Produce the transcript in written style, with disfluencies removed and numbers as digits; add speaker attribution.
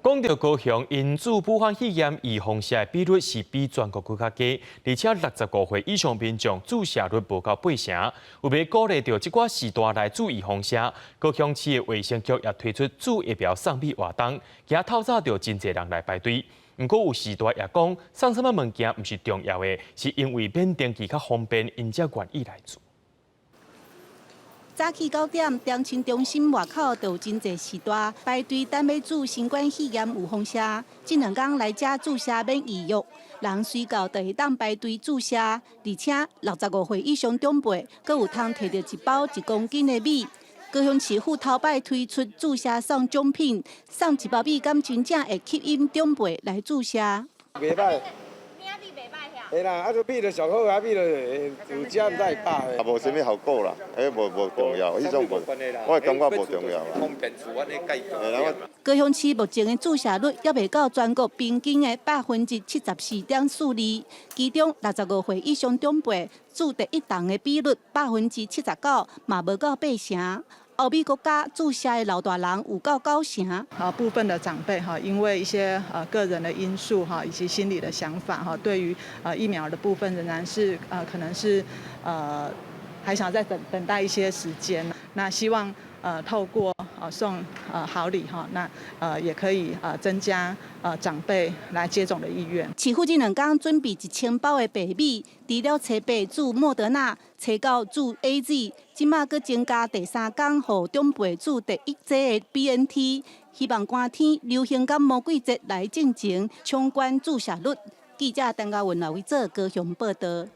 Speaker 1: 講到高雄，𪜶注武漢肺炎預防射的比率是比全國閣較低，而且65歲以上民眾注射率無夠八成。為欲鼓勵著這寡序大來注預防射，高雄市的衛生局也推出注疫苗送米活動，今透早就真濟人來排隊。毋過有序大也講，送啥物物件毋是重要的，是因為免登記較方便，𪜶才願意來注。
Speaker 2: 早起9點，中清中心外口就有真濟序大排隊等欲注新冠肺炎預防射。這兩工來遮注射免預約，人隨到就會當排隊注射，而且65歲以上長輩，閣有通提著一包1公斤的米。高雄市府頭擺推出注射送獎品，送一包米，敢真正會吸引長輩來注射？
Speaker 3: 袂䆀。會啦，啊，這米就上好啊，米就有食毋知會飽。
Speaker 4: 啊，無啥物效果啦，彼無重要，彼種無，我感覺無重要啦。
Speaker 5: 方便處按呢解決。
Speaker 2: 高雄市目前的注射率猶未到全國平均的74.42%，其中65歲以上長輩注第一針的比率79%，嘛無夠八成。歐美國家注射的老大人有夠九成。
Speaker 6: 啊，部分的長輩哈，因為一些個人的因素哈，以及心理的想法哈，對於疫苗的部分仍然是可能是還想再等等待一些時間。那希望透過送好禮哈，那也可以增加長輩來接種的意願。
Speaker 2: 市府這兩工準備1000包的白米，除了初八注莫德納，初九注 AZ，這馬閣增加第三工予長輩注第一劑的 BNT，希望寒天流行感冒季節來進前，衝關注射率。記者陳嘉文、劉偉做高雄報道。